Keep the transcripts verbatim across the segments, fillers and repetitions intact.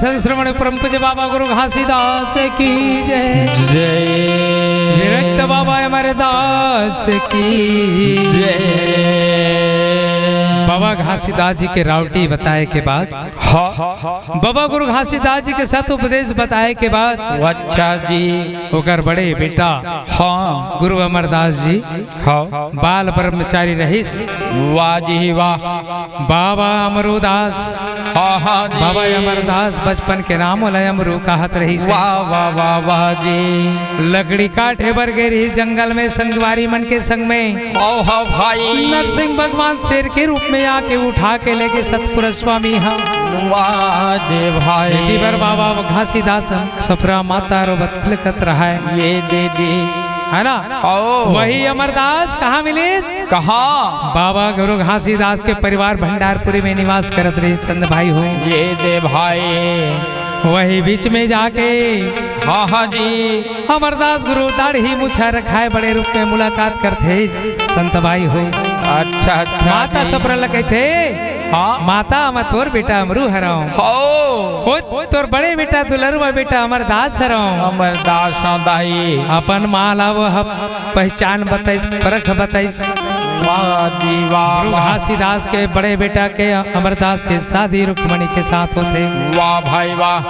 श्रवण परम पूज्य बाबा गुरु घासीदास की जय। जय। विरक्त बाबा अमरदास की जय। बाबा घासीदास जी के रावटी बताए के बाद, हाँ। बाबा गुरु घासीदास जी के सत उपदेश बताए के बाद, अच्छा जी। ओकर बड़े बेटा, हाँ। गुरु अमरदास जी, हाँ। बाल ब्रह्मचारी रहिस। वाह जी वाह। बाबा अमरुदास, हाँ, हाँ जी। बाबा अमरदास बचपन के नाम ओला अमरू कहत रहिस। वाह, वाह, वाह, वाह जी। लकड़ी काटे बर गे रहिस जंगल में संगवारी मन के संग में। हाँ, हाँ भाई। नरसिंह भगवान शेर के रूप में आके उठा के लेगे सतपुर स्वामी हा। वाह दे भाई। इति बर बाबा घासीदास सफरा माता रो बतकल कत रहा है। ये दे दे। है ना? हाँ। वही अमरदास कहाँ मिलिस? कहाँ? बाबा गुरु घासीदास के परिवार भंडारपुरी में निवास करत रहिस संत भाई हो। ये दे भाई। वही बीच में जाके हाँ, हाँ जी। अमरदास गुरु दाढ़ी मुछा रखाए बड़े रूप में मुलाकात करत हे संत भाई हो। अच्छा, अच्छा माता जी। सफरा ल कहिथे, हाँ। माता, मैं तोर बेटा अमरू हरंव। हो। ओ, तोर बड़े बेटा दुलरुआ बेटा अमरदास हरंव। अमरदास हंव दाई। अपन माँ ला वो ह पहचान बताइस, परख बताइस। वाह जी वाह, गुरु वाह। घासीदास के बड़े बेटा के अमरदास के शादी रुक्मणी के साथ होथे। वाह भाई वाह।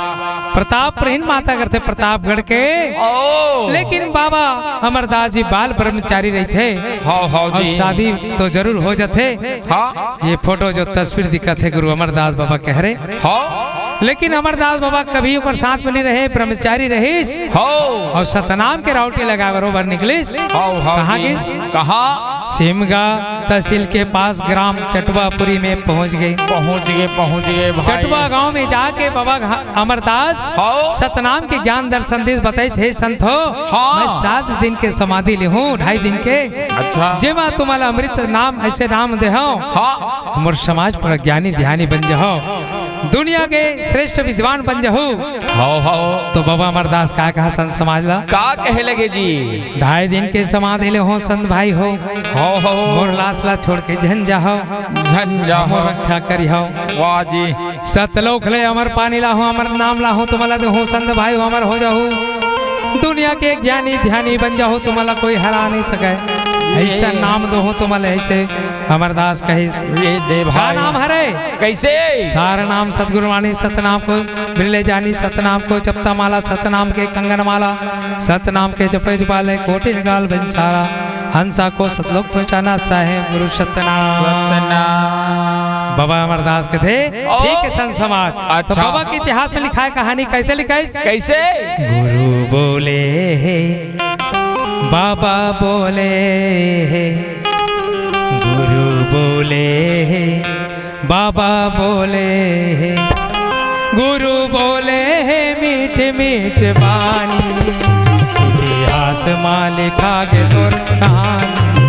प्रतापहीन माता करथे प्रतापगढ़ के। ओ। लेकिन बाबा अमरदास जी बाल ब्रह्मचारी रहिथे। हाँ, हाँ अउ जी। शादी तो जरूर हो जाथे। हाँ। ये फोटो जो तस्वीर दिखत हे गुरु अमरदास बाबा के हरे। हाँ। लेकिन अमरदास बाबा कभी ओकर साथ में नहीं रहे, ब्रह्मचारी रहिस। हाँ। अउ सतनाम के रावटी लगाए बरोबर निकलिस। हाँ, हाँ कहाँ जी। गिस? कहाँ? सिमगा तहसील के पास ग्राम चटवापुरी में पहुंच गे। पहुंच गे, पहुंच गे भाई। चटवा गांव में जाके बाबा घा-, अमरदास हाँ। सतनाम के ज्ञान दर्शन दिस, बताइस, हे संत हो, हाँ। मैं सात दिन के समाधि लेहूं, ढाई दिन के। अच्छा। जेमा तुम्हारा अमृत नाम, ऐसे नाम देहूं। हाँ। मोर समाज पर ज्ञानी ध्यानी बन जाओ, दुनिया के श्रेष्ठ विद्वान बन जाओ। हाओ, हाओ। तो बाबा अमरदास का कहा संत समाज ला? का कहे लगे जी? ढाई दिन के समाधि लेहूं संत भाई हो। हाओ, हाओ। मोर लाश ला छोड़ के झन जाओ। झन जाओ। मोर रक्षा करिहो। वाह जी। सतलोक ले अमर पानी लाहूं, अमर नाम लाहूं, तुम्हारा देहूं संत भाई हो, अमर हो जाहू। दुनिया के ज्ञानी ध्यानी बन जाहू, तुम्हारा कोई हरा नहीं सके। ऐसा नाम दोहूं तुम्हारा, ऐसे अमरदास कहिस। ये दे का भाई। नाम हरे? कैसे? सार नाम सतगुरु वाणी सतनाम को बिरले जानी, सतनाम को जपता माला, सतनाम के कंगन माला, सतनाम के जपे जपाले कोटिन काल बिन सारा। हंसा को सतलोक पहुंचाना साहेब गुरु सतनाम। सतनाम। बाबा अमरदास के थे, ओ। ठीक है संत समाज। तो अच्छा। बाबा के इतिहास में लिखा है कहानी, कैसे लिखा है? कैसे? गुरु बोले हे, बाबा बोले हे, गुरु बोले हे, बाबा बोले हे, गुरु बोले हे मीठ मीठ बानी। इतिहास मा लिखा गे तोर कहानी,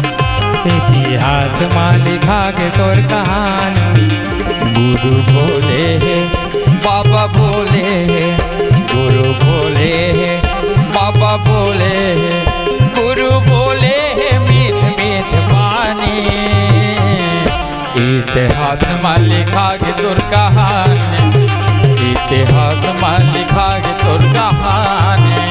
इतिहास मा लिखा गे तोर कहानी। गुरु बोले हे, बाबा बोले हे, गुरु बोले हे, बाबा बोले हे, गुरु बोले हे मीठ मीठ बानी। इतिहास मा लिखा गे तोर कहानी, इतिहास मा लिखा गे तोर कहानी।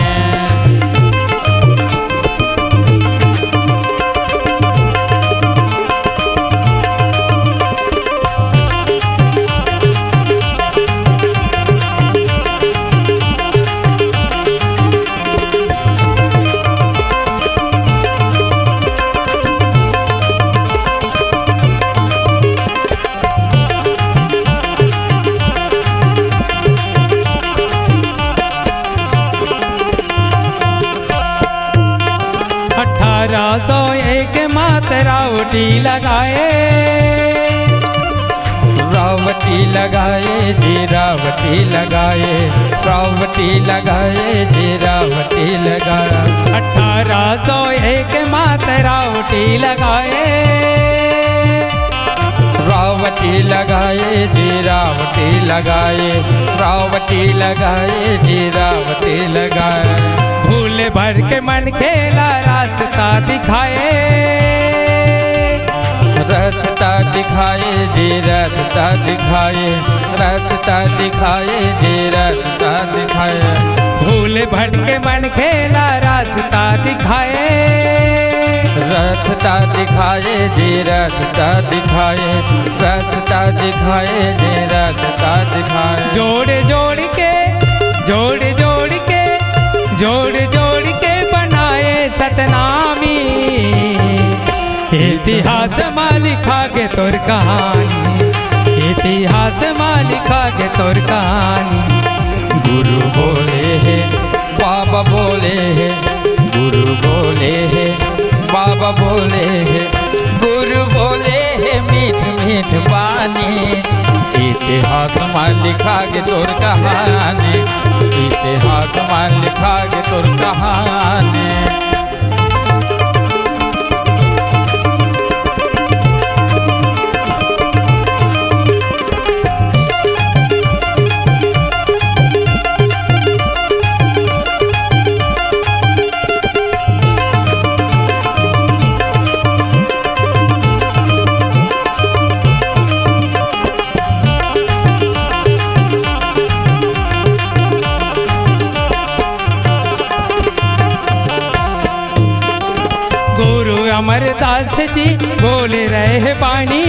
अठारह सौ एक मात रावटी लगाए। रावटी लगाए जी, रावटी लगाए, रावटी लगाए जी, रावटी लगाए। अठारह सौ एक मात रावटी लगाए। रावटी लगाए जी, रावटी लगाए, रावटी लगाए जी, रावटी लगाए। भूल भर के मन खेला रास्ता दिखाए। रास्ता दिखाए जी, रास्ता दिखाए, रास्ता दिखाए जी, रास्ता के मनखे ला रास्ता दिखाए। रास्ता दिखाए जी, रास्ता दिखाए, रास्ता दिखाए जी, रास्ता दिखाए। जोड़ जोड़ के, जोड़ जोड़ के, जोड़ जोड़ के बनाए सतनामी। इतिहास मा लिखा गे तोर कहानी, इतिहास मा लिखा गे तोर कहानी। गुरु बोले हे, बाबा बोले हे, गुरु बोले हे, बाबा बोले हे, गुरु बोले हे मीठ मीठ बानी। इतिहास मा लिखा गे तोर कहानी, इतिहास मा लिखा गे तोर कहानी। गुरु अमरदास जी बोले रहे बानी।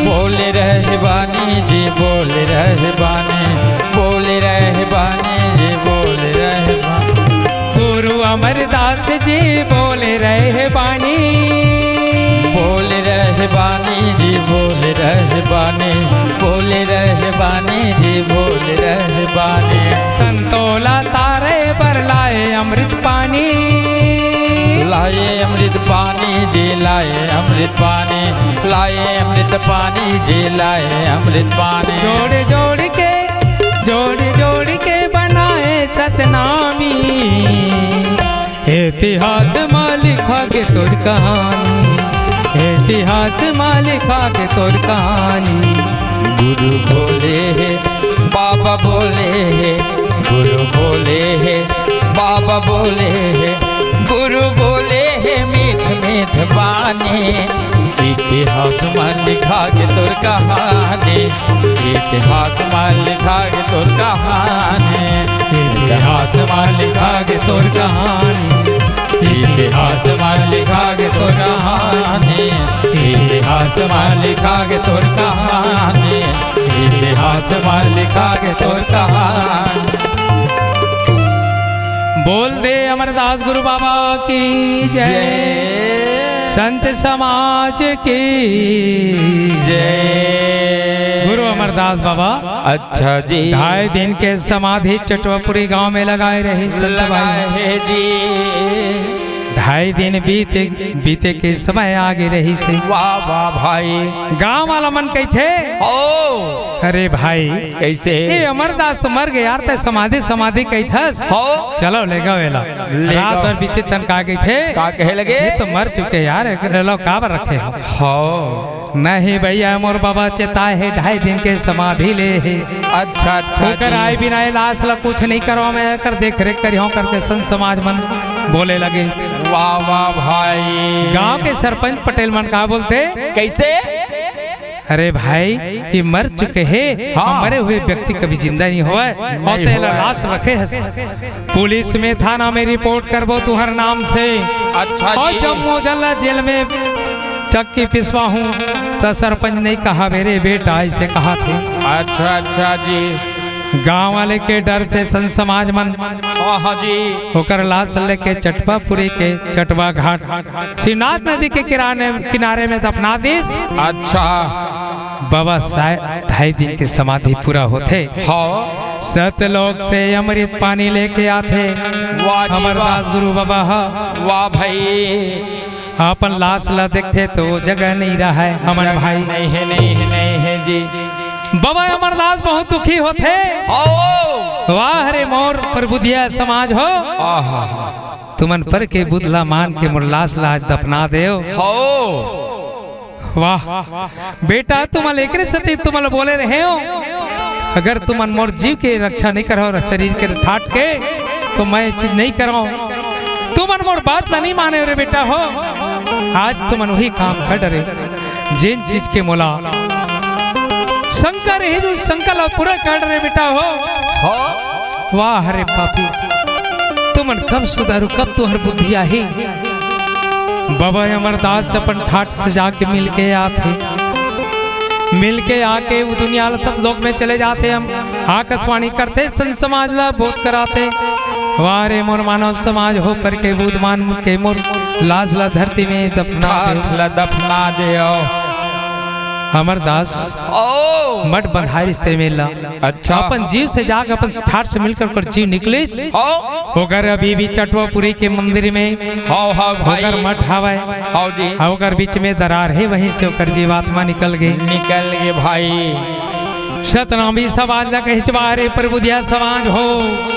बोले रहे बानी जी, बोले रहे बानी, बोले रहे बानी जी, बोले रहे बानी। गुरु अमरदास जी बोले रहे बानी। बोले रहे बानी जी, बोले रहे बानी, बोले रहे बानी जी, बोले रहे बानी। संतोला तारे बर लाए अमृत पानी। लाए अमृत पानी जी, लाए अमृत पानी, लाए अमृत पानी जी, लाए अमृत पानी। जोड़ जोड़ के, जोड़ जोड़ के बनाए सतनामी। इतिहास मा लिखा गे तोर कहानी, इतिहास मा लिखा गे तोर कहानी। गुरु बोले हे, बाबा बोले हे, गुरु बोले हे, बाबा बोले हे, गुरु बोले हे मीठ मीठ बानी। इतिहास मा लिखा गे तोर कहानी, इतिहास मा लिखा गे तोर कहानी। इतिहास मा लिखा गे तोर कहानी, इतिहास मा लिखा गे तोर कहानी, इतिहास मा लिखा गे तोर कहानी, इतिहास मा लिखा गे तोर कहानी। बोल दे अमरदास गुरु बाबा की जय। जय। संत समाज की जय। गुरु अमरदास बाबा अच्छा जी। ढाई दिन के समाधि चटवापुरी गांव में लगाए रहे संत भाई। लगाए हे जी। ढाई दिन बीते, बीते के समय आगे रहिसे। वाह, वाह भाई। गांव वाला मन कहिथे, हो। अरे भाई, कइसे? ए अमरदास तो मर गे यार, तैं समाधि, समाधि कहिथस। हो। चलो, लेगव एला। लेगव। रात भर बीते तहन का कहिथे? का कहे लगे? ये तो मर चुके यार, एला काबर रखे हो? हो। नहीं भैया, मोर बाबा चेताए हे, ढाई दिन के समाधि ले हे। अच्छा, अच्छा ओकर जी। आय बिना ए लाश ला कुछ नहीं करवावंव मैं, एकर देख रेख करिहंव करके संत समाज मन बोले लगे। वाह, वाह भाई। गांव के सरपंच पटेल मन का बोलथे? कइसे? अरे भाई, ये मर चुके हे, हाँ। मरे हुए व्यक्ति कभी जिंदा नहीं होवय, अउ नहीं तेला होवय। लाश रखे हस। पुलिस में, थाना में रिपोर्ट करबो तुंहर नाम से। अच्छा अउ जी। जम्मो झन ला जेल में चक्की पिसवाहूं, त सरपंच नहीं कहावे रे बेटा, अइसे कहाथे। अच्छा, अच्छा जी। गांव वाले के डर से संत समाज मन हाँ, हाँ जी। ओकर लाश लेके चटवापुरी के चटवा घाट शिवनाथ नदी के किराने, किनारे में दफना दिस। अच्छा। बाबा साय ढाई दिन के समाधि पूरा होथे। हाँ। सतलोक से अमृत पानी लेके आथे। वाह जी वाह। अमरदास गुरु बाबा ह। वाह भाई। अपन लाश ला देखथे तो जगह नहीं रहय, हमन जगह भाई। नहीं हे, नहीं हे, नहीं हे जी। बाबा अमरदास बहुत दुखी होथे। हाँ। वाह रे मोर प्रबुद्धिया समाज हो। आहा। तुमन पर के बुध ला मान के मोर लाश ला आज दफना देव। हो। वाह। बेटा, तुमन एकरे सेती तुमन बोले रहेंव, अगर तुमन मोर जीव के रक्षा नहीं करव, शरीर के ठाट के, तो मैं ये चीज नहीं करंव। तुमन मोर बात ला नहीं माने रे बेटा हो। आज तुमन वही काम कर डरे, जेन चीज के मोला शंका रहिस, शंका ला पूरा कर डरे बेटा हो। हो। वाह रे पापी, तुमन कब सुधरहू, कब तुंहर बुद्धि आही? बाबा अमरदास अपन ठाट से जाके मिलके आथे, मिलके आके वो दुनिया ल सतलोक में चले जाथे। हम आकाशवाणी करथे, संत समाज ला बोध कराथे। वाह रे मोर मानव समाज, हो करके बुध मान के मोर लाज ला धरती में दफना देव। ठाट ला दफना देव। अमरदास ओ। मठ बंधाय रिहिस ते मेर ला। अच्छा। अपन जीव से जाके अपन ठाट से मिलकर ओकर जीव निकलिस। ओ। ओकर अभी भी चटवापुरी के मंदिर में हव, हव भाई। ओकर मठ हवय। हव जी। अउ ओकर बीच में दरार हे, वहीं से ओकर जीवात्मा निकल गे। निकल गे भाई। सतनामी समाज ला कहिच, वाह रे प्रबुद्धिया समाज हो।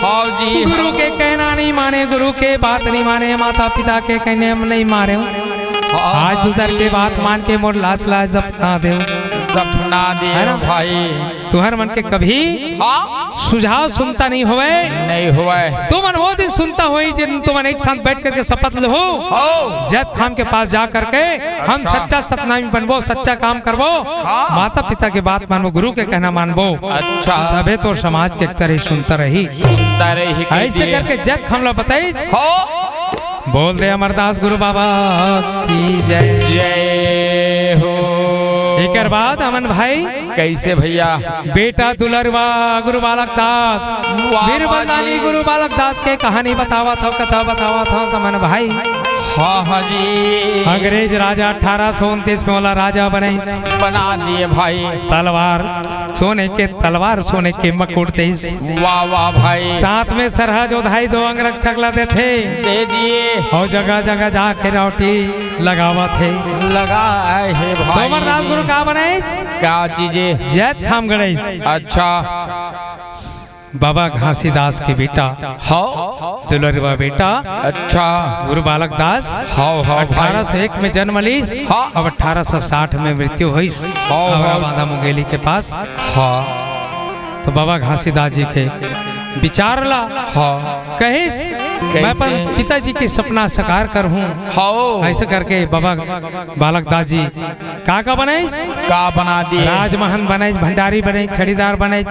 हव जी। गुरु के कहना नहीं माने, गुरु के बात नहीं माने, माता पिता के कहने हम नहीं माने। हव आज भाई। दूसर के बात मान के मोर लाश ला दफना देव। दफना देव है ना? भाई। तुंहर मन के कभी हाँ। सुझाव सुनता नहीं होवय। नहीं होवय। तुमन वो दिन सुनता होही, जिन तुमन एक साथ बैठ करके शपथ लेहू। हो। जैतखाम के पास जा करके हम अच्छा। सच्चा सतनामी बनबो, सच्चा काम करबो, हाँ। माता पिता के बात मानबो, गुरु के कहना मानबो। अच्छा। तभे तो समाज के तरह सुनता रही। सुनता रही, ऐसे कहिए। करके जैतखाम ला बताइस। हो। बोल दे अमरदास गुरु बाबा की जय। जय हो। एकर बाद अमन भाई कैसे भैया? बेटा दुलरवा गुरु बालक दास, वाह, वीर वाह बंदानी जी। गुरु बालक दास के कहानी बतावत हव, कथा बतावत हव, समन भाई। हाँ, हाँ जी। अंग्रेज राजा अठारह सौ उनतीस में ओला राजा बनाइस। बना दिए भाई। तलवार सोने के, तलवार सोने के मकुट देइस। वाह, वाह भाई। साथ में सरहज ओधाई दो अंगरक्षक ला देथे। दे दिए। अउ जगह जगह जाके रावटी लगावत हे। लगाए हे भाई। तो अमरदास गुरु का बनाइस? का चीजे? जैतखाम गड़ाइस। अच्छा। बाबा घासीदास के बेटा। हव। दुलरुआ बेटा। अच्छा। गुरु बालक दास। हव, हव, भाई। अठारह सौ एक में जन्म लीस। हाँ। अब अठारह सौ साठ में मृत्यु होइस। हव, अब हव। बांधा मुंगेली के पास। हाँ। तो बाबा घासीदास जी के विचार ला। हाँ। कहिस, कैसे? मैं अपन पिताजी के सपना साकार करहूँ। हव। ऐसे करके बाबा बालक दास जी का का बनाइस? का बना दिए? राजमहंत बनाइस, भंडारी बनाइस, छड़ीदार बनाइस,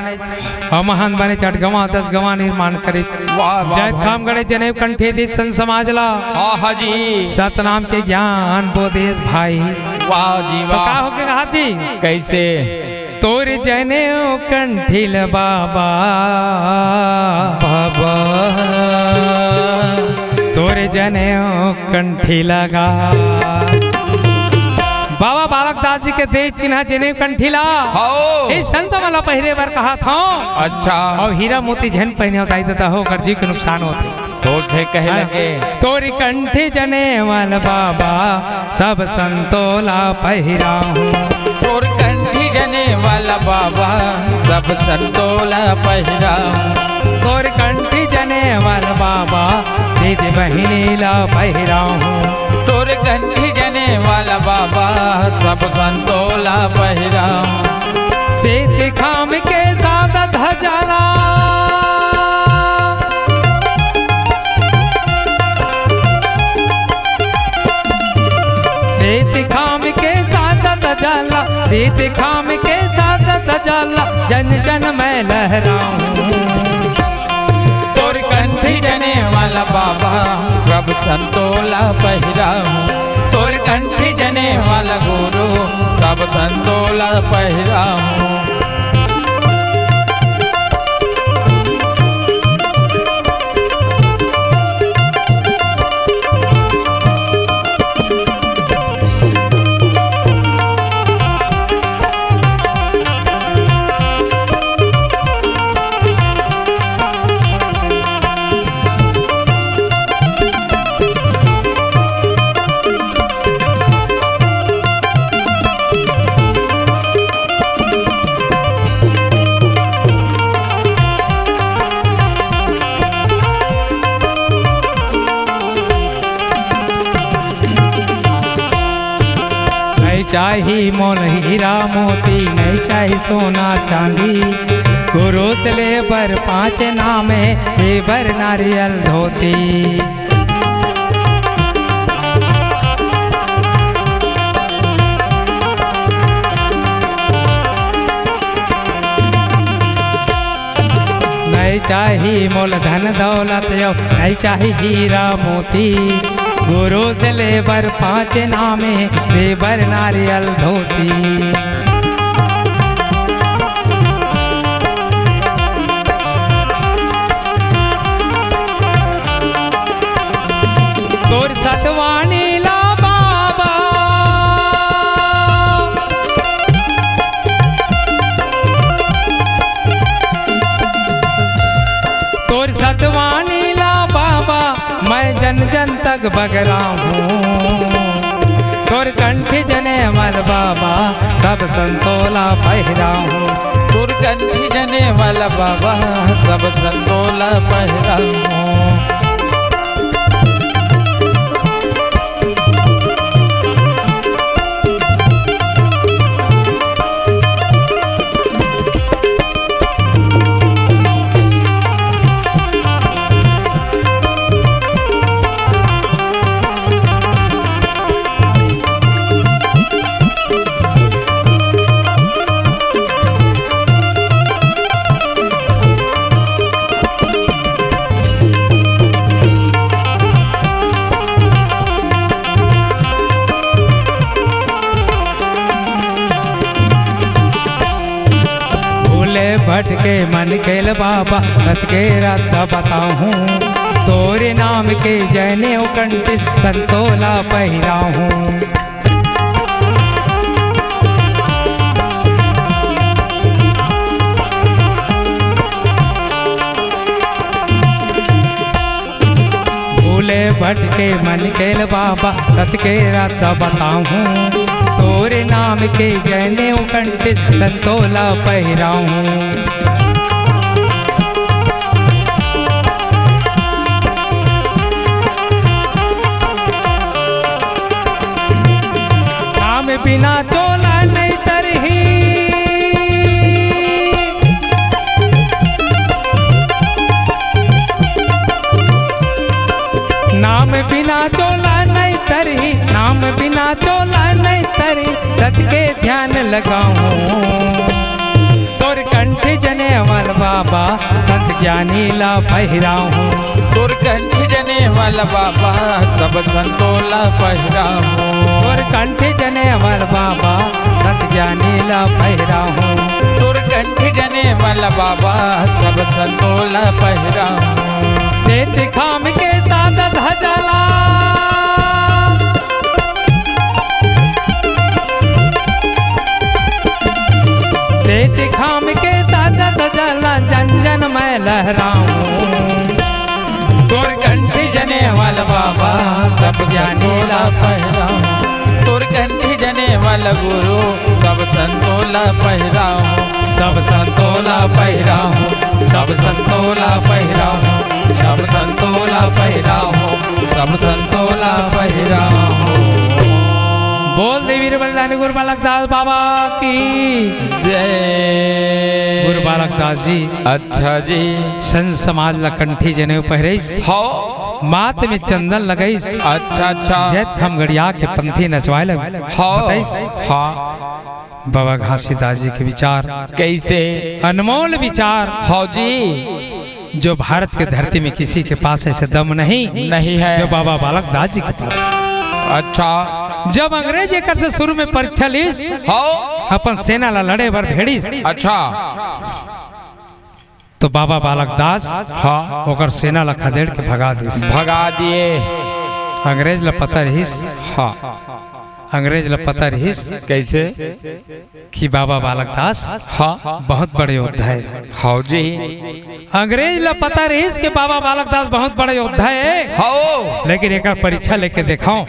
अउ महंत बनाइस, अठ गवां, दस गवां निर्माण करिस। वाह, वाह, जैतखाम गड़े जनेऊ कंठी दिस संत समाज ला। हाँ, हाँ जी। सतनाम के ज्ञान बो देस भाई। वाह जी, तो वाह। का होके कहा जी? कैसे? तोर जनेऊ कंठी ल बाबा। बाबा। तोर जनेऊ कंठी लगा। बाबा बालक दास जी के दे चिन्हा जनेऊ कंठी ला। हव। ए संत मन ला पहिरे बर कहाथंव। अच्छा। अउ हीरा मोती झन पहिने दाई ददा हो, ओकर जी के नुकसान होथे। होथे कहे हाँ। लगे। तोर कंठी जनेऊ ल बाबा, सब संतो ला पहिराहूँ। तोर कंठी जनेऊ ल बाबा, सब संतो ला पहिराहूँ। तोर कंठी जनेऊ ल बाबा, दीदी बहिनी ला पहिराहूँ। तोर कंठी जनेऊ ल बाबा, सब संतो ला पहिराहूँ। सेती खाम के सादा धजा ला। सेती खाम के सादा धजा ला, सेती खाम के सादा धजा ला, जन जन मैं लहराहूँ। तोर कंठी जनेऊ ल बाबा, सब संतो ला पहिराहूँ। तोर कंठी जनेऊ ल गुरु, सब संतो ला पहिराहूँ। नहीं चाही मोल हीरा मोती, नहीं चाही सोना चांदी। गुरु से ले बर पाँच नामे, दे बर नारियल धोती। नइ चाही मोल धन दौलत अउ नइ चाही हीरा मोती। गुरु से लेबर पाँच नामे, देबर नारियल धोती। तोर सतवानी ला बाबा, तोर सतवानी ला बाबा, मैं जन जन तक बगरा हूँ। तोर कंठी जनेवल बाबा, सब संतोला पहिरा हूँ। तोर कंठी जनेवल बाबा, सब संतोला पहिरा हूँ। भूले भटके मन के ल बाबा, सत के रस्ता बताहूँ। तोरे नाम के जनेऊ कंठी, संतोला पहिराहूँ। भूले भटके मन के ल बाबा, सत के रस्ता बताहूँ। तोरे नाम के जनेऊ कंठी, संतोला पहिराहूँ। नाम बिना चोला नइ तरही। नाम बिना चोला नइ तरही, नाम बिना चोला नइ तरही, सत के ध्यान लगाहूँ। तोर कंठी जनेवल बाबा, संत ज्ञानी ला पहिराहूँ। तोर कंठी जनेवल बाबा, सब संतोला पहिराहूँ। तोर कंठी जनेवल बाबा, संत ज्ञानी ला पहिराहूँ। तोर कंठी जनेवल बाबा, सब संतोला पहिराहूँ। सेत खाम के साथ धजाला, सेत खाम के साथ धजाला, जन जन मैं लहराहूँ। तोर कंठी जनेवल बाबा, सब ज्ञानी ला पहिराहूँ। तोर कंठी जनेवल गुरु, सब संतोला पहिराहूँ। सब संतोला पहिराहूँ, सब संतोला पहिराहूँ, सब संतोला पहिराहूँ, सब संतोला पहिराहूँ। बोल देवी रे बलिदानी गुरु बालक दास बाबा की जय। गुरु बालक दास जी अच्छा जी। संत समाज ला कंठी जनेऊ पहिरइस। हव। माथ में चंदन लगइस। अच्छा, अच्छा। जैतखाम गड़िया के पंथी नचवाय ल हव। बतइस। हाँ। बाबा घासीदास जी के विचार। कइसे? अनमोल विचार। हव जी। जो भारत के धरती में किसी के पास ऐसे दम नहीं, नहीं है। जो बाबा बालक दास जी के पास। अच्छा। जब अंग्रेज एकर से शुरू में परीक्षा लिस, हव। अपन सेना ला लड़े बर भेड़िस। अच्छा। तो बाबा बालक दास हाँ। ओकर सेना ला खदेड़ के भगा दिस। भगा दिए। अंग्रेज ला पता रहिस। हाँ। अंग्रेज ला पता रहिस। कइसे? कि बाबा बालक दास हाँ। बहुत बड़े योद्धा हे। हव जी। अंग्रेज ला पता रहिस कि बाबा बालक दास बहुत बड़े योद्धा हे। हव। लेकिन एकर परीक्षा लेके देखव,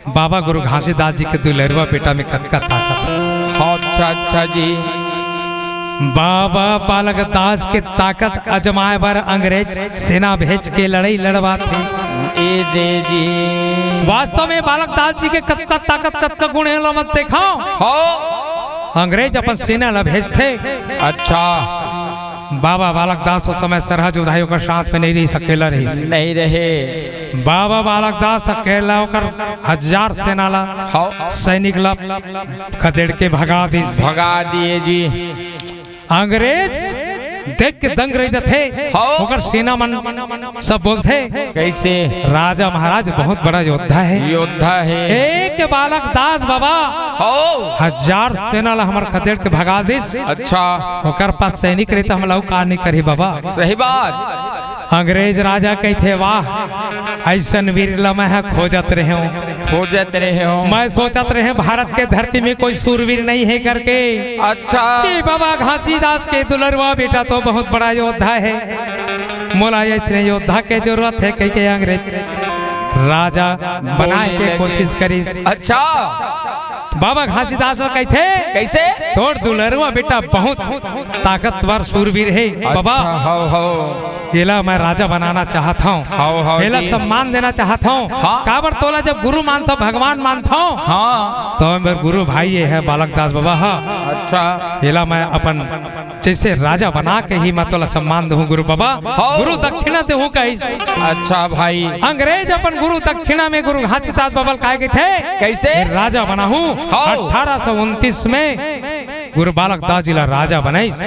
बाबा गुरु घासीदास जी के दुलरुआ बेटा में कतका ताकत हे। अच्छा, अच्छा जी। बाबा बालक दास के ताकत अजमाय बर अंग्रेज सेना भेज के लड़ई लड़वाथे। ए दे जी। वास्तव में बालक दास जी के कतका ताकत, कतका गुण हे, ला मत देखव। हव। अंग्रेज अपन सेना ला भेजथे। अच्छा। बाबा बालक दास ओ समय सरहज उधाई ओकर साथ में नइ रहिस, अकेला रहिस। नइ रहे। बाबा बालक दास अकेला ओकर हजार सेना ला, हव। सैनिक ला खदेड़ के भगा दिस। भगा दिए जी। अंग्रेज देख के दंग रह जाथे। हाँ। ओकर सेना मन सब बोलथे, कइसे? राजा महाराज बहुत बड़ा योद्धा हे। योद्धा हे। एक बालक दास बाबा हाँ। हजार सेना ला हमर खदेड़ के भगा दिस। अच्छा। ओकर पास सैनिक रही त हमला अउ का नहीं करही बाबा। सही बात। अंग्रेज राजा कहिथे, "वाह, अइसन वीर ला मैं ह खोजत रहेंव।" खोजत रहेंव। मैं सोचत रहेंव भारत के धरती में कोई सूरवीर नहीं हे करके। अच्छा। कि बाबा घासीदास के दुलरुआ बेटा तो बहुत बड़ा योद्धा हे, मोला अइसने योद्धा के जरूरत हे कहिके अंग्रेज राजा बनाए के कोशिश करिस। अच्छा। बाबा घासीदास ला कहिथे, कइसे? "तोर दुलरुआ बेटा बहुत ताकतवर सूरवीर हे बाबा। अच्छा, हव, हव। एला मैं राजा बनाना चाहत हंव। हव, हव एला जी। सम्मान देना चाहत हंव।" हाँ। काबर तोला जब गुरु मानथंव, भगवान मानथंव, हाँ। तो हमर गुरु भाई ये हे बालक दास बाबा ह। अच्छा। एला मैं अपन जइसे राजा बना के ही मैं तोला सम्मान देहूं गुरु बाबा। हाँ। गुरु दक्षिणा देहूं कहिस। अच्छा भाई। अंग्रेज अपन गुरु दक्षिणा में गुरु घासीदास बाबा ल काय कहिथे? कइसे? राजा बनाहूं। हाँ। अठारह सौ उनतीस में गुरु बालक दास जी ला राजा बनाइस।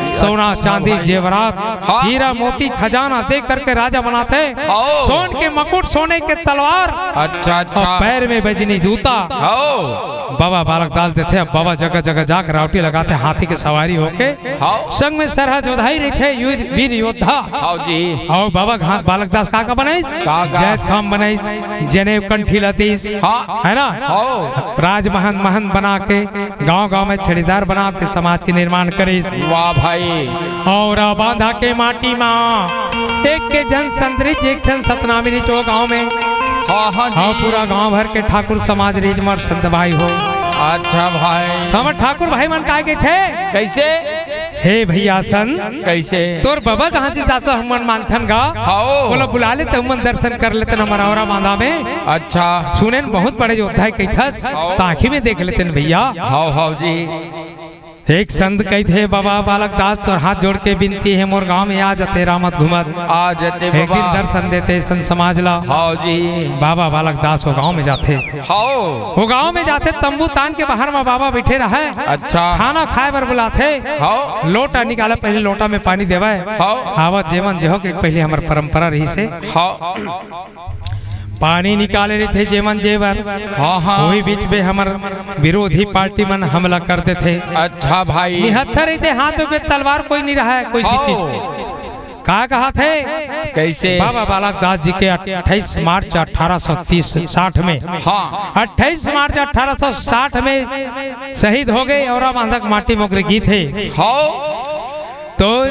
सोना, चांदी, जेवरात, हाँ। हीरा, मोती, खजाना दे करके राजा बनाथे। हाँ। सोन के मुकुट, सोने के तलवार, अच्छा, अच्छा। अउ पैर में बजनी जूता। हाँ। बाबा बालक दास देथे। अब बाबा जगह जगह जाके रावटी लगाथे, हाथी के सवारी होके। हाँ। संग में सरहा जोधाई रहिथे, वीर, वीर योद्धा। हाँ जी। अउ बाबा घा-, बालक दास का का बनाइस? का का? जैतखाम बनाइस, जनेव कंठी लतीस। हाँ। हे ना? हाँ। राजमहल, महल बना के, गांव-गांव में छड़ीदार बना के समाज के निर्माण करिस। वाह भाई। औरा बांधा के माटी मा एक के झन संत रिहिस, एक झन सतनामी रिहिस ओ गांव में। हाँ, हाँ जी। हाँ, पूरा गांव भर के ठाकुर समाज रिहिस मोर संत भाई हो। अच्छा भाई। हमर ठाकुर भाई मन काय कहिथे? कइसे? हे भैया सन, कइसे? तोर बाबा घासीदास ल हमन मानथन गा। हाओ। ओला बुला ले त हमन दर्शन कर लेतन हमर औरा बांधा में। अच्छा। सुने न बहुत बड़े योद्धा हे कहिथस, हाओ। त आँखी में देख लेतन भैया। हाओ, हाओ जी। एक संत कहिथे, "बाबा बालक दास तोर हाथ जोड़ के बिनती हे, मोर गांव में आ जाते रामत घूमत। आ जाते एक दिन बाबा। दर्शन देते संत समाज ला।" हाओ जी। बाबा बालक दास ओ गांव में जाथे। हाओ। ओ गांव में जाथे, तंबू तान के बाहर म बाबा बइठे रहय। अच्छा। खाना खाए बर बुलाथे। हाओ। लोटा निकाले, पहली लोटा में पानी देवय। हाओ। आवत जेमन जेहो के पहली हमर परंपरा रहिस हे। हाओ। पानी निकाले रहिथे जेमन जे बर। हाँ, हाँ। ओही बीच में हमर विरोधी पार्टी मन हमला कर देथे। अच्छा भाई। निहत्था रहिथे, हाथ में तलवार कोई नहीं रहय, कोई भी हाओ। चीज। का कहत हे? कइसे? बाबा बालक दास जी के अट्ठाईस मार्च अठारह सौ तीस साठ में, हाँ। अट्ठाईस मार्च अठारह सौ साठ में शहीद हो गे, औरा बांधा के माटी म ओकरे गीत हे। हाँ। तो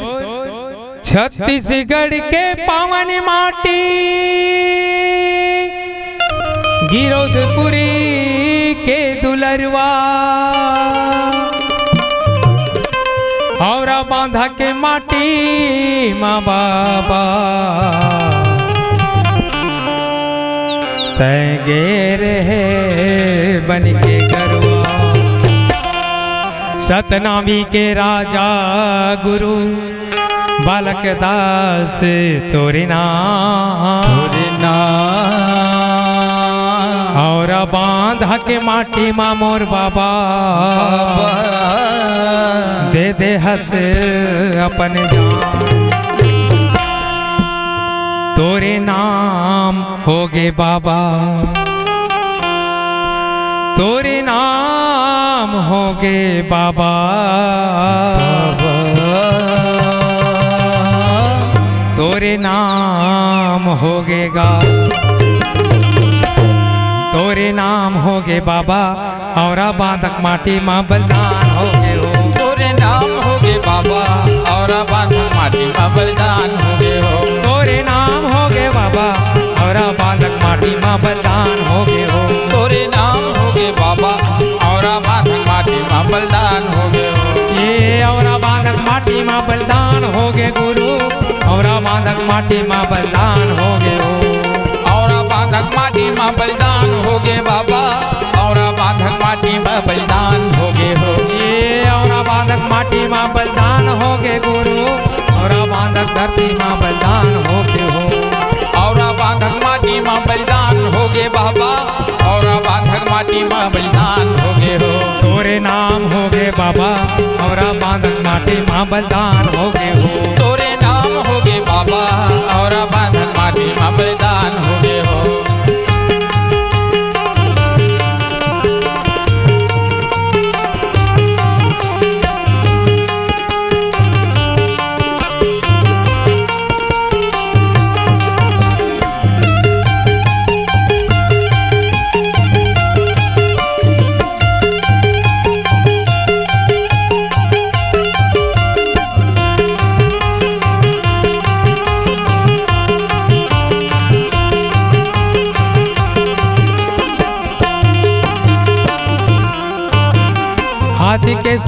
छत्तीसगढ़ के पावन माटी, गिरौदपुरी के दुलरुआ, औरा बांधा के माटी मा बाबा, तैं गे रहे बन के गरुआ। सतनामी के राजा गुरु बालक दास तोरे नाम। तोरे नाम। औरा बांधा के माटी मा मोर बाबा, बाबा। दे दे हस अपन जान। तोरे नाम होगे बाबा, तोरे नाम होगे बाबा, बाबा। तोरे नाम होगे गा, तोरे नाम होगे बाबा, औरा बांधा के माटी मा बलिदान होगे हो। तोरे नाम होगे बाबा, औरा बांधा के माटी मा बलिदान होगे हो। तोरे नाम होगे बाबा, औरा बांधा के माटी मा बलिदान होगे हो। तोरे नाम होगे बाबा, औरा बांधा के माटी मा बलिदान होगे हो। ये औरा बांधा के माटी मा बलिदान होगे गुरु, औरा बांधा के माटी मा बलिदान होगे हो। औरा बांधा के माटी मा बलिदान होगे बाबा, औरा बांधा के माटी मा बलिदान होगे हो। ये औरा बांधा के माटी मा बलिदान होगे गुरु, औरा बांधा के धरती मा बलिदान होगे हो। औरा बांधा के माटी मा बलिदान होगे बाबा, औरा बांधा के माटी मा बलिदान होगे हो। तोरे नाम होगे बाबा, औरा बांधा के माटी मा बलिदान होगे हो।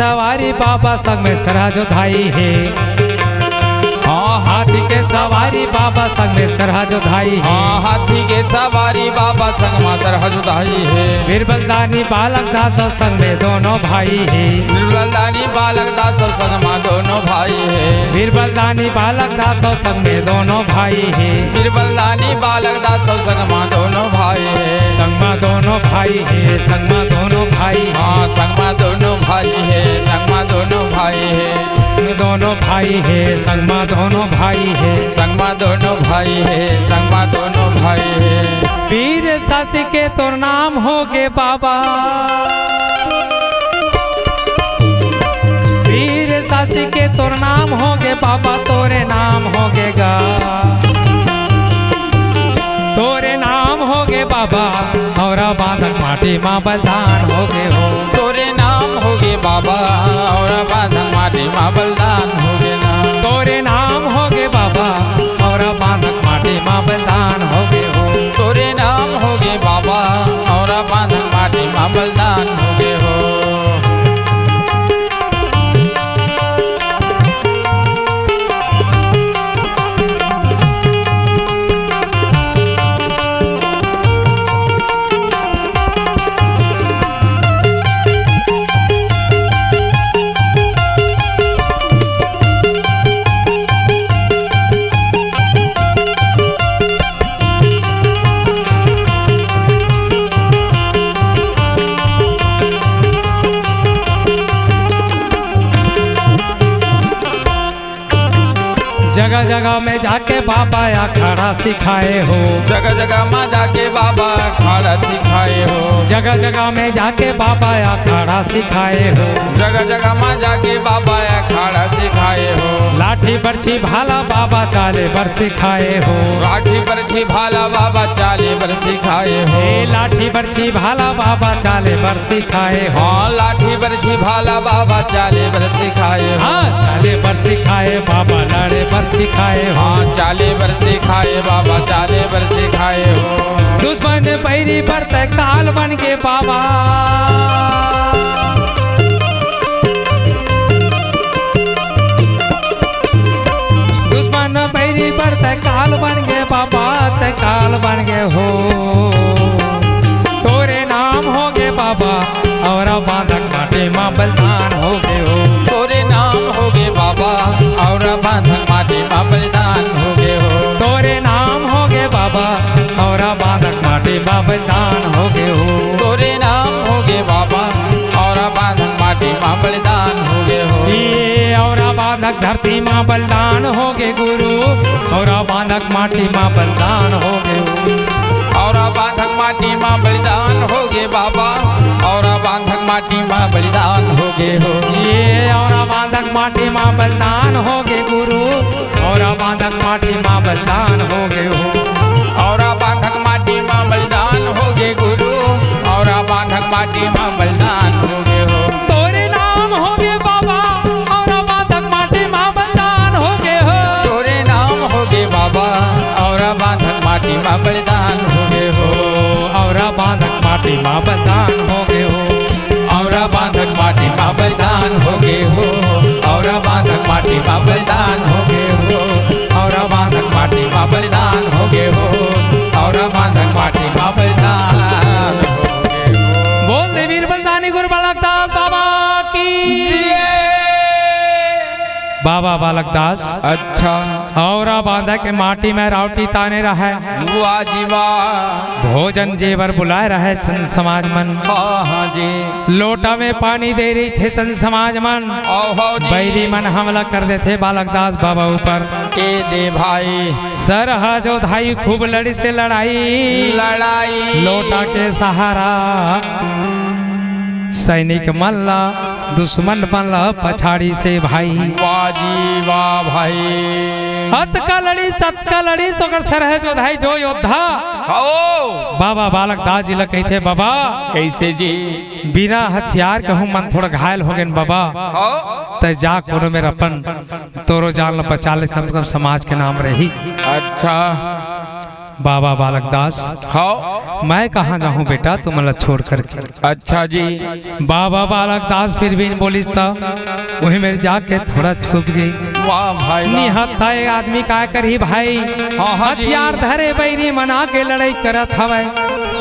सवारी बाबा संग में सरहा जोधाई हे। हाँ, हाथी के सवारी बाबा संग में सरहा जोधाई हे। हाँ, हाथी के सवारी बाबा संग मा सरहा जोधाई हे। बीरबल दानी बालक दास अउ संग में दोनों भाई हे। बीरबल दानी बालक दास अउ संग मा दोनों भाई हे। बीरबल दानी बालक दास अउ संग में दोनों भाई हे। बीरबल दानी बालक दास अउ संग मा दोनों भाई हे। संग मा दोनों भाई हे, संग मा दोनों भाई हे। हाँ, संग मा दोनों भाई हे, संग मा दोनों भाई हे। दोनों भाई हे, संग मा दोनों भाई हे। संग मा दोनों भाई हे, संग मा दोनों भाई हे। वीर शशि के तोर नाम होगे बाबा। वीर शशि के तोर नाम होगे बाबा, तोरे नाम होगे गा। तोरे नाम होगे बाबा, औरा बांधक माटी मा बलिदान होगे हो। तोरे नाम होगे बाबा, औरा बांधक माटी मा बलिदान होगे ना। तोरे नाम होगे बाबा, औरा बांधक माटी मा बलिदान होगे हो। तोरे नाम होगे बाबा, औरा बांधक माटी मा बलिदान होगे हो। जगह जगह में जाके बाबा अखाड़ा सिखाए हो। जगह जगह में जाके बाबा अखाड़ा सिखाए हो। जगह जगह में जाके बाबा अखाड़ा सिखाए हो। जगह जगह में जाके बाबा अखाड़ा सिखाए हो। लाठी बरछी भाला बाबा चाले बर सिखाए हो। लाठी बरछी भाला बाबा चाले बर सिखाए हो। ए लाठी बरछी भाला बाबा चाले बर सिखाए हो। हाँ, लाठी बरछी भाला बाबा चाले बर सिखाए हो। हाँ, चाले बर सिखाए बाबा, लड़े बर सिखाए हो। हाँ, चाले बर सिखाए बाबा, चाले बर सिखाए हो। दुश्मन बैरी बर तैं काल बन गे बाबा। दुश्मन बैरी बर तैं काल बन गे बाबा, तैं काल बन गे हो। तोरे नाम होगे बाबा, औरा बांधक माटी मा बलिदान होगे हो। तोरे नाम होगे बाबा, औरा बांधक माटी मा बलिदान होगे हो। तोरे नाम होगे बाबा, औरा बांधक माटी मा बलिदान होगे हो। तोरे नाम होगे बाबा, औरा बांधक माटी मा बलिदान होगे हो। ये औरा बांधक धरती मा बलिदान होगे गुरु, औरा बांधक माटी मा बलिदान होगे हो। औरा बांधक माटी मा बलिदान होगे बाबा, औरा बांधक माटी मा बलिदान होगे हो। ये औरा बांधक माटी मा बलिदान होगे गुरु, औरा बांधक माटी मा बलिदान होगे हो। औरा बांधक माटी मा बलिदान होगे गुरु, औरा बांधक माटी मा बलिदान होगे हो। तोरे नाम होगे बाबा, औरा बांधक माटी मा बलिदान होगे हो। तोरे नाम होगे बाबा, औरा बांधक माटी मा बलिदान होगे हो। औरा बांधक माटी मा बलिदान होगे हो। औरा बांधक माटी मा बलिदान होगे हो। औरा बांधक माटी मा बलिदान होगे हो। औरा बांधक माटी मा बलिदान होगे हो। औरा बांधक माटी मा बलिदान होगे हो। बोल दे वीर बलिदानी गुरु बालक दास बाबा की। जय। बाबा बालक दास। अच्छा। औरा बांधा के माटी में रावटी ताने रहय। वाह जी वाह। भोजन जेबर बुलाए रहय संत समाज मन। हाँ, हाँ जी। लोटा में पानी दे रहिथे संत समाज मन। ओहो जी। बैरी मन हमला कर देथे बालक दास बाबा ऊपर। ए दे भाई। सरहा जोधाई खूब लड़िस लड़ाई। लड़ाई। लोटा के सहारा सैनिक मन ला, दुश्मन मन ला पछाड़िस भाई। वाह जी वाह भाई। अतका लड़िस, अतका लड़िस, ओकर सरहा जोधाई जो योद्धा। हओ। बाबा बालक दास जी ला कहिथे, बाबा। कइसे जी? बिना हथियार के हमन थोड़ा घायल हो गेन बाबा। हओ। तैं जा कोनो मेर अपन तोरो जान ला बचा ले, कम से कम समाज के नाम रही। अच्छा। बाबा बालक दास। हओ। मैं कहाँ जाहूँ बेटा तुमन ला छोड़ करके। अच्छा जी। बाबा बालक दास फिर भी बोलिस त उही मेर जाके थोड़ा छुप गे। वाह भाई वाह। निहत्था ए आदमी काय करही भाई? हाँ, हाँ जी। हथियार धरे बैरी मन आके लड़ाई करत हवय।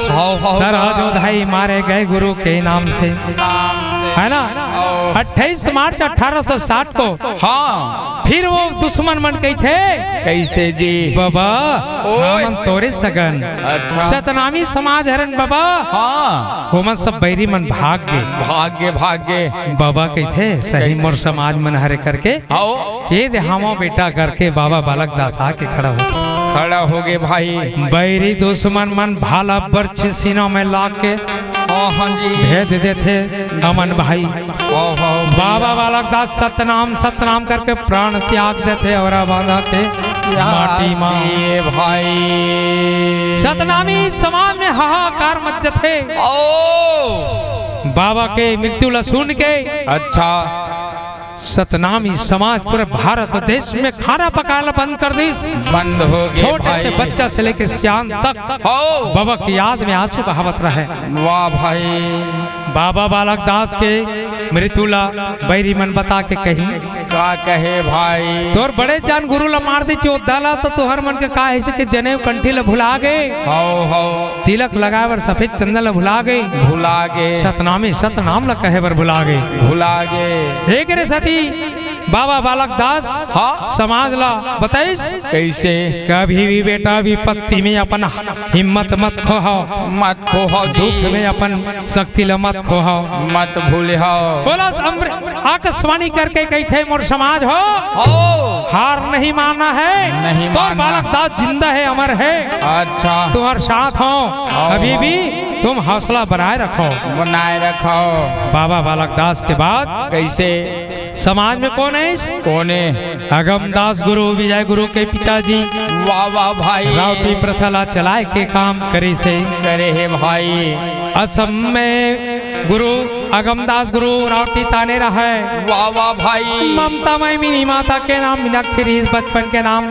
हाँ, हाँ, सरहा हाँ। जोधाई मारे गए गुरु के नाम से। नाम से। है ना? हाँ। अट्ठाईस मार्च अठारह सौ साठ को हाँ। फिर वो दुश्मन मन कहिथे, कैसे जी? बाबा, ओए। हमन तोरे सगन। अच्छा। सतनामी समाज हरन बाबा। हाँ। ओमन सब बैरी मन भाग गे। भाग गे, भाग गे। बाबा कहिथे, सही कैसे? मोर समाज मन हरे करके। आओ। ये दे हमो बेटा करके बाबा बालक दास आके खड़ा हो। खड़ा हो गे भाई। बैरी दुश्मन मन भाला बरछी सीना में लाग के हाँ, हाँ जी। भेज देथे अमन भाई। ओहो। बाबा बालक दास सतनाम, सतनाम करके प्राण त्याग देथे अउ बांधा के माटी मा। ये भाई। सतनामी समाज में हाहाकार मच जथे। ओ। बाबा के मृत्यु ला सुन के अच्छा। सतनामी समाज पूरे भारत देश में खाना पकाना बंद कर दिस। बंद हो गे छोटे से भाई। बच्चा से लेके सियान तक हो। बाबा की याद में आंसू बहावत रहे। वाह भाई। बाबा बालक दास के मृत्यु ला बैरी मन बता के कही। का कहे भाई? तोर बड़े जान गुरु ला मार दे चोद्दा ला, तो तुहर मन के का ऐसे के जनेऊ कंठी ला भुला गे? हाओ, हाओ। तिलक लगाए बर सफेद चंदन ला भुला गे? भुला गे। सतनामी सतनाम ला कहे बर भुला गे? भुला गे। एक रे सती बाबा बालक दास हाँ। समाज ला बताइस। कैसे? कभी भी बेटा विपत्ति में अपन हिम्मत मत खोहाओ। मत खोहाओ जी। दुख में अपन शक्ति ला मत खोहाओ। मत भूलिहाओ। बोला अम्र-, आकाशवाणी करके कहिथे मोर समाज हो। हो। हार नहीं मानना है। नहीं तोर मानना। बालक दास जिंदा है, अमर है। अच्छा। तुम्हारे साथ हो। हो, अभी हो। भी तुम हौसला बनाए रखो। बनाए रखो। बाबा बालक दास के बाद कैसे? समाज में कोन हे? कोन हे? अगम दास गुरु, विजय गुरु के पिताजी। वाह, वाह भाई। रावटी प्रथा ला चलाए के काम करे से। करे हे भाई। असम में गुरु अगम दास गुरु रावटी ताने रहे। वाह, वाह भाई। ममता मय मिनी माता के नाम मीनाक्षी रहिस बचपन के नाम।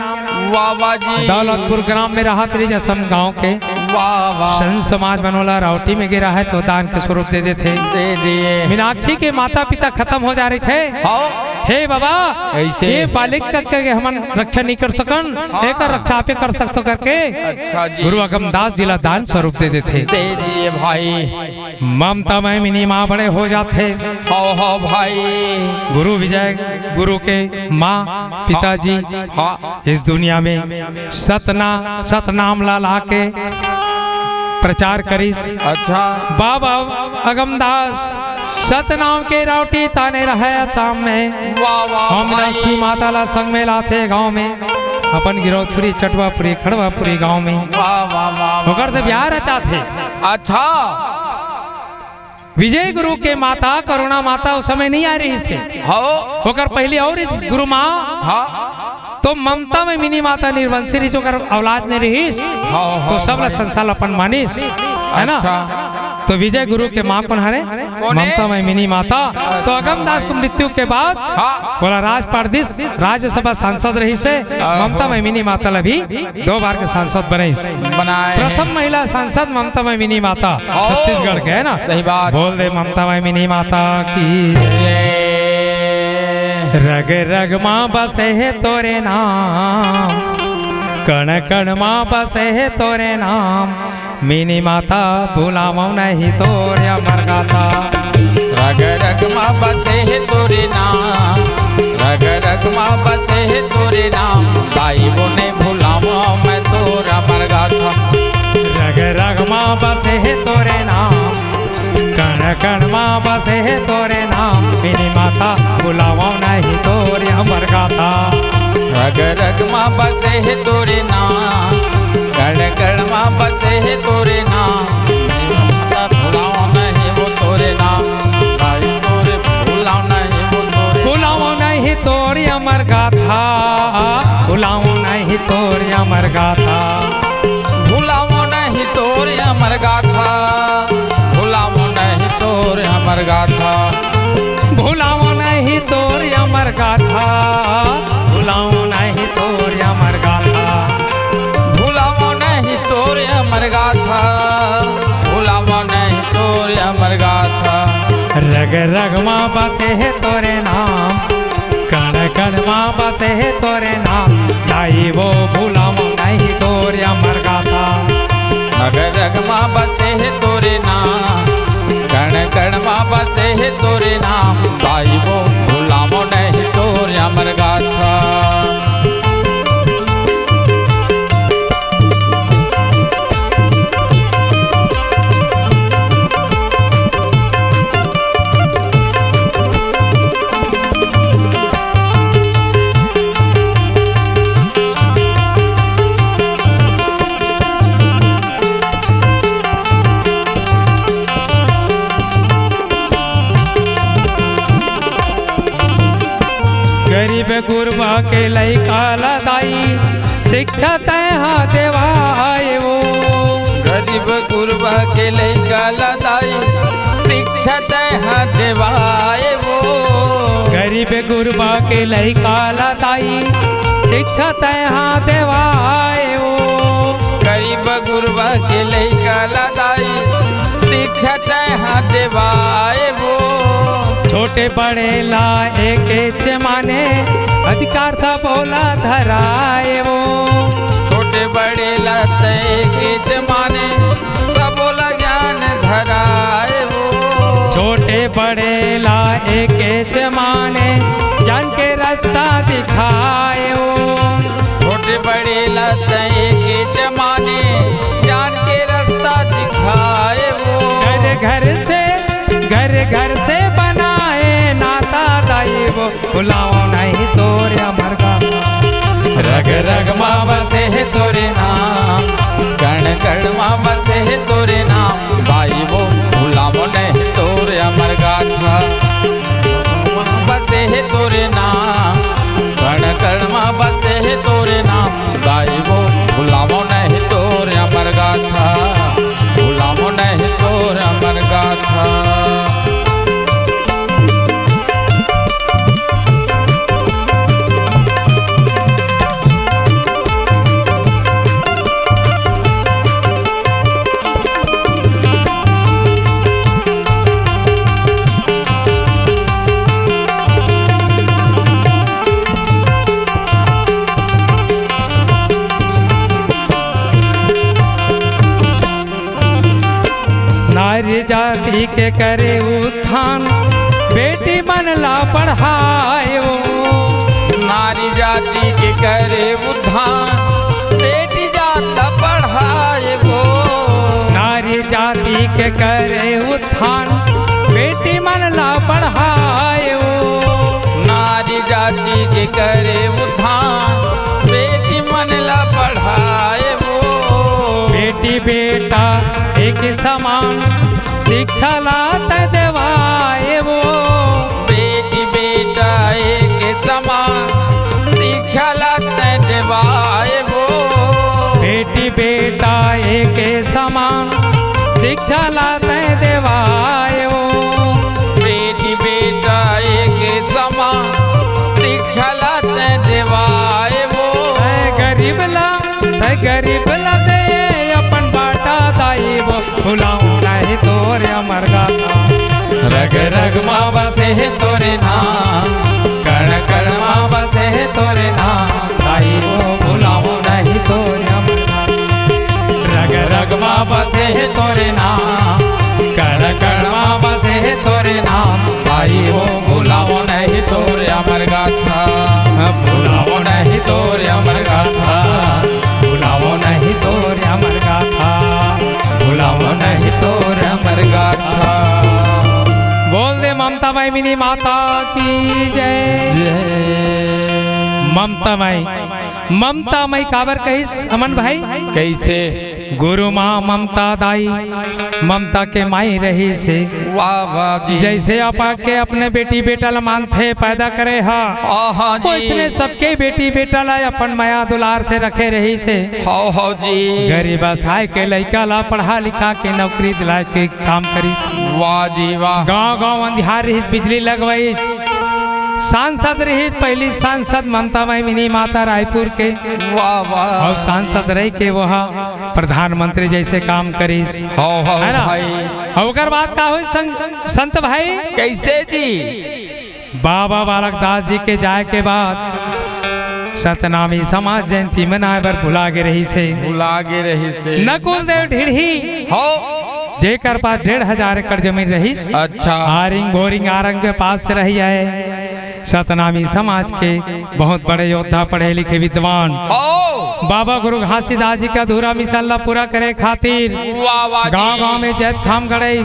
वाह, वाह जी। दौलतपुर ग्राम में रहत रहिस असम गांव के। वाह, वाह। संत समाज मन ओला रावटी में गे रहे तो दान के स्वरूप दे देथे। दे दिए। मीनाक्षी के माता पिता खतम हो जा रहिथे। हाँ। हे बाबा, ऐसे। ये बालिका के हमन रक्षा नहीं कर सकन, हाँ। एकर रक्षा आपे कर सकथो करके अच्छा जी। गुरु अगमदास जी ला दान स्वरूप दे देथे। दे दिए भाई। ममता मय मिनी माँ बड़े हो जाथे। हो, हो भाई। गुरु विजय गुरु के माँ पिताजी हाँ। इस दुनिया में सतना सतनाम ला लाके प्रचार करिस। अच्छा। बाबा अगमदास सतनाम के रावटी ताने रहे आसाम में। वाह, वाह, हम भाई। मीनाक्षी माता ला संग में लाथे गांव में, अपन गिरौदपुरी, चटवापुरी, खड़वापुरी गांव में। वाह, वाह, वाह, वाह। ओकर से बियाह रचाथे। अच्छा। विजय गुरु के माता करुणा माता उस समय नहीं आ रहिस हे। हाँ। ओकर पहली और गुरु माँ हाँ। तो ममता मय मिनी माता निर्वंशी रहिस, ओकर औलाद नहीं रहिस। हाँ, हाँ, तो सब ला भाई। संसार ला अपन मानिस, है ना? अच्छा। तो विजय गुरु के माँ कोन हरे? कोन हे? ममता मय मिनी माता। तो अगमदास के मृत्यु के बाद हाँ। ओला राज पाट दिस, राज्यसभा सांसद रहिस हे। हाँ, ममता हाँ। मय मिनी माता ला भी दो बार के सांसद बनाइस। बनाए हे। प्रथम महिला सांसद ममता मय मिनी माता, ओ, छत्तीसगढ़ के, है ना? सही बात। बोल दे ममता मय मिनी माता की। जय। रग रग मा बसे हे तोरे नाम, कण कण मा बसे हे तोरे नाम, मिनी माता भुलावंव नहीं तोर अमर गाथा। रग रग मा बसे हे तोरे नाम, रग रग मा बसे हे तोरे नाम, दाई वो नहीं भुलावंव मैं तोर अमर गाथा। रग रग मा बसे हे तोरे नाम, कण कण मा बसे हे तोरे नाम, मिनी माता भुलावंव नहीं तोर अमर गाथा। रग रग मा बसे हे तोरे नाम, कण कण मा बसे हे तोरे नाम। भुलावंव नहीं वो तोरे नाम, भाई तोरे भुलावंव नहीं वो तोरे। भुलावंव नहीं तोर अमर गाथा, भुलावंव नहीं तोर अमर गाथा। भुलावंव नहीं तोर अमर गाथा, भुलावंव नहीं तोर अमर गाथा। भुलावंव नहीं तोर अमर गाथा, भुलावंव नहीं तोर अमर गाथा। भुलावंव नहीं तोर अमर गाथा, बसे हे तोरे नाम, कण कण मा बसे हे तोरे नाम, दाई वो भुलावों नहीं तोर अमर गाथा। रग रग मा बसे हे तोरे नाम, कण कण मा बसे हे तोरे नाम, दाई वो भुलावों नहीं तोर अमर गाथा। गरीब गुरबा के लइका ला दाई, शिक्षा तैं हा देवाए वो। गरीब गुरबा के लइका ला दाई, शिक्षा तैं हा देवाए वो। गरीब गुरबा के लइका ला दाई, शिक्षा तैं हा देवाए वो। गरीब गुरबा के लइका ला दाई, शिक्षा तैं हा देवाए वो। छोटे बड़े ला एकेच माने, अधिकार सबो ला धराए वो। छोटे बड़े ला तैं एकेच माने, सबो ला ज्ञान धराए वो। छोटे बड़े ला एकेच माने, ज्ञान के रस्ता दिखाए वो। छोटे बड़े ला तैं एकेच माने, ज्ञान के रस्ता दिखाए वो। घर घर से, घर घर से बनाए नाता दाई वो, भुलावों नहीं तोर अमर गाथा। रग रग मा बसे हे तोरे नाम, कण कण मा बसे हे तोरे नाम, दाई वो भुलावों नहीं तोर अमर गाथा। बसे हे तोरे नाम, कण कण मा बसे हे तोरे नाम, दाई वो भुलावों नहीं तोर अमर गाथा, भुलावों नहीं तोर अमर गाथा। नारी जाति के करे उत्थान, बेटी मन ला पढ़ाए वो। नारी जाति के करे उत्थान, बेटी जात ला पढ़ाए वो। नारी जाति के करे उत्थान, बेटी मन ला पढ़ाए वो। नारी जाति के करे उत्थान, बेटी मन ला पढ़ाए वो। बेटी बेटा एक समान, शिक्षा ला तैं देवाए वो। बेटी बेटा एक समान, शिक्षा ला तैं देवाए वो। बेटी बेटा एक समान, शिक्षा ला तैं देवाए वो। बेटी बेटा एक समान, शिक्षा ला तैं देवाए वो। ऐ गरीब ला, ऐ गरीब ला दे अपन बाटा दाई वो, भुलावों नहीं तोर अमर गाथा। रग रग मा बसे हे तोरे नाम, कण कण मा बसे हे तोरे नाम, दाई वो भुलावों नहीं तोर अमर गाथा। रग रग मा बसे हे तोरे नाम, कण कण मा बसे हे तोरे नाम, दाई वो भुलावों नहीं तोर अमर गाथा। भुलावों नहीं तोर अमर गाथा, भुलावों नहीं तोर अमर गाथा, भुलावों नहीं तोर अमर गाथा। बोल दे ममता माई मिनी माता की जय। जय। ममता माई, ममता माई काबर कहिस अमन भाई? कइसे? गुरु माँ ममता दाई, ममता के माई रहिस हे। वाह, वाह जी। जइसे आपा के अपने बेटी बेटा ला मानथे, पैदा करे हा, हाँ, हाँ जी। ओइसने सबके बेटी बेटा ला अपन मया दुलार से रखे रहिस हे। हाँ, हाँ जी। गरीब असाय के लइका ला पढ़ा लिखा के नौकरी दिलाय के काम करिस। वाह जी वाह। गाँव गाँव अंधियार रहिस, बिजली लगवाइस। सांसद रहिस, पहली सांसद ममता माई मिनी माता रायपुर के। वाह, वाह। अउ सांसद रह के वो ह प्रधानमंत्री जैसे काम करिस। हो, हो, है ना? भाई। अउ ओकर बाद का होइस संत भाई? कैसे जी? बाबा बालक दास जी के जाए के बाद सतनामी समाज जयंती मनाए बर भुला गे रहिस हे। भुला गे रहिस हे। नकुल देव ढिढ़ी हो। जेकर पास डेढ़ हजार एकड़ जमीन रहिस। अच्छा। आरिंग बोरिंग आरंग के पास से रही आए। सतनामी समाज के बहुत बड़े योद्धा, पढ़े लिखे विद्वान। हो। बाबा गुरु घासीदास जी के अधूरा मिशन ला पूरा करे खातिर वाह, वाह जी। गांव गांव में जैतखाम गड़े।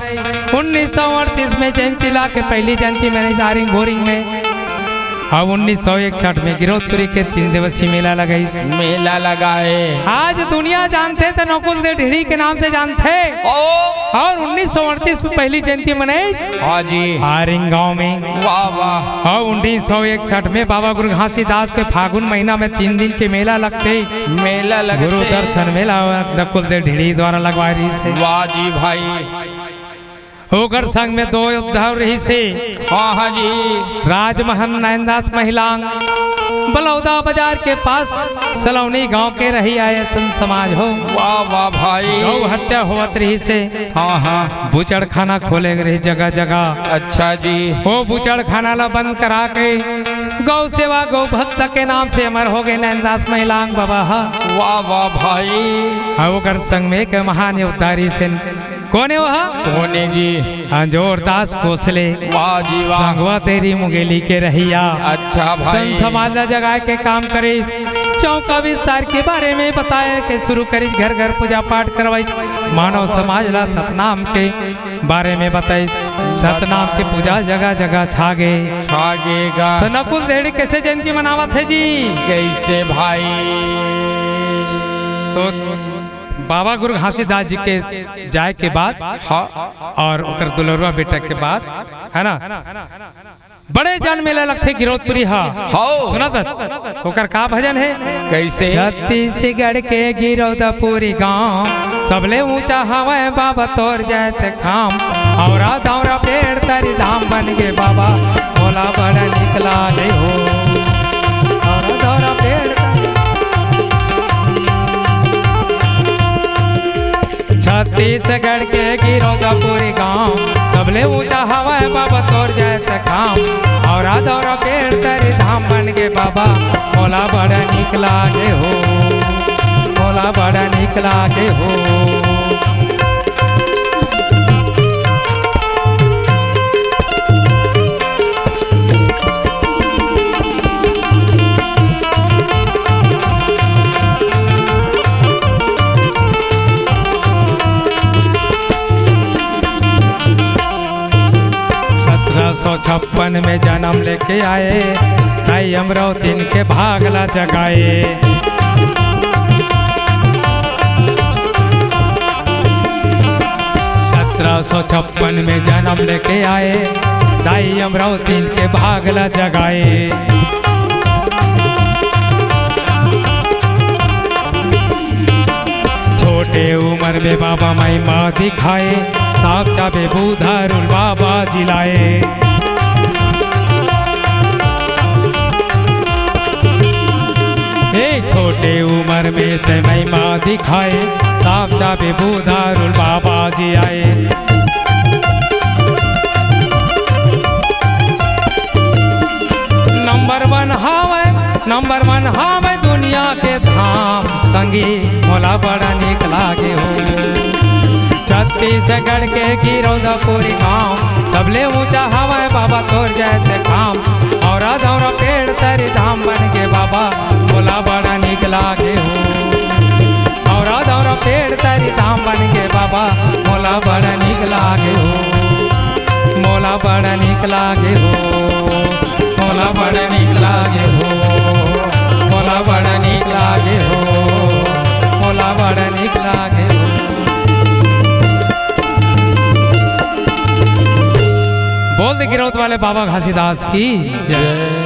उन्नीस सौ अड़तीस में जयंती ला के पहली जयंती मनाइस आरिंग बोरिंग में। अब उन्नीस सौ इकसठ में गिरौदपुरी के तीन दिवसीय मेला लगाइस। मेला लगाए। आज दुनिया जानथे त नकुल देव ढिढ़ी के नाम से जानथे। ओ। अउ उन्नीस सौ अड़तीस में पहली जयंती मनाइस। हाँ जी। आरिंग गांव में। वाह, वाह। अउ उन्नीस सौ इकसठ में बाबा गुरु घासीदास के फागुन महीना में तीन दिन के मेला लगथे। मेला लगथे। गुरु दर्शन मेला नकुल देव ढिढ़ी द्वारा लगवाए रहिस हे। वाह जी भाई। ओकर संग में दो योद्धा रहिस हे। हाँ, हाँ जी। राजमहन नैनदास महिलांग, बलौदा बाजार के पास सलौनी गांव के रही आए संत समाज हो। वाह, वाह भाई। गौ हत्या होवत रहिस हे। हाँ, हाँ। बुचड़खाना खोले गे रहिस जगह जगह। अच्छा जी। वो बुचड़खाना ला बंद करा के गौ सेवा गौ भक्त के नाम से अमर हो गे नैनदास महिलांग बाबा ह। वाह, वाह भाई। अउ ओकर संग में एक महान योद्धा रहिस हे। कोन हे वह? कोन हे जी? अंजोर दास कोसले। वाह जी वाह। संगवा तेरी मुंगेली के रहिया। अच्छा भाई। संत समाज ला जगाए के काम करिस। चौका विस्तार के बारे में बताए के शुरू करिस, घर घर पूजा पाठ करवाइस, मानव समाज ला सतनाम के बारे में बताइस। सतनाम के पूजा जगह जगह छा गे। छा गे गा। त नकुल देव ढिढ़ी कैसे जयंती मनावत हे जी? कैसे भाई? तो बाबा गुरु घासीदास जी के जाए के बाद हाँ। अउ ओकर दुलरुआ बेटा के बाद, है ना, बड़े जन मेला लगथे गिरौदपुरी ह। हौ। सुनत हस? ओकर का भजन हे? कैसे? छत्तीसगढ़ के गिरौदपुरी गांव, सबले ऊंचा हवय बाबा तोर जैतखाम। औरा दौरा पेड़ तरी धाम बन गे बाबा, मोला बड़ा निक लागे हो। औरा दौरा पेड़ तरी छत्तीसगढ़ के गिरौदपुरी गांव, सबले ऊंचा हवय बाबा तोर जैतखाम। औरा दौरा पेड़ तरी धाम बन गे बाबा, मोला बड़ा निक लागे हो, मोला बड़ा निक लागे हो। सत्रह सौ छप्पन में जन्म लेके आए, ताई अमरौतिन के भाग ला जगाए। सत्रह सौ छप्पन में जन्म लेके आए, ताई अमरौतिन के भाग ला जगाए। छोटे उमर में बाबा महिमा दिखाए, साक्षात बेबूधारुल बाबा जी लाए। ए छोटे उमर में ते महिमा दिखाए, साक्षात बेबूधारुल बाबा जी आए। नंबर वन हावय, नंबर वन हावय दुनिया के धाम, संगी मोला बड़ा निक लागे हो। छत्तीसगढ़ के गिरौदपुरी गांव, सबले ऊंचा हावय बाबा तोर जैतखाम। औरा दौरा पेड़ तरी धाम बन गे बाबा, मोला बड़ा निक लागे हो। औरा दौरा पेड़ तरी धाम बन गे बाबा, मोला बड़ा निक लागे हो, मोला बड़ा निक लागे हो, मोला बड़ा निक लागे हो, मोला बड़ा निक लागे हो, मोला बड़ा निक लागे हो। बोल दे गिरौद वाले बाबा घासीदास की जय।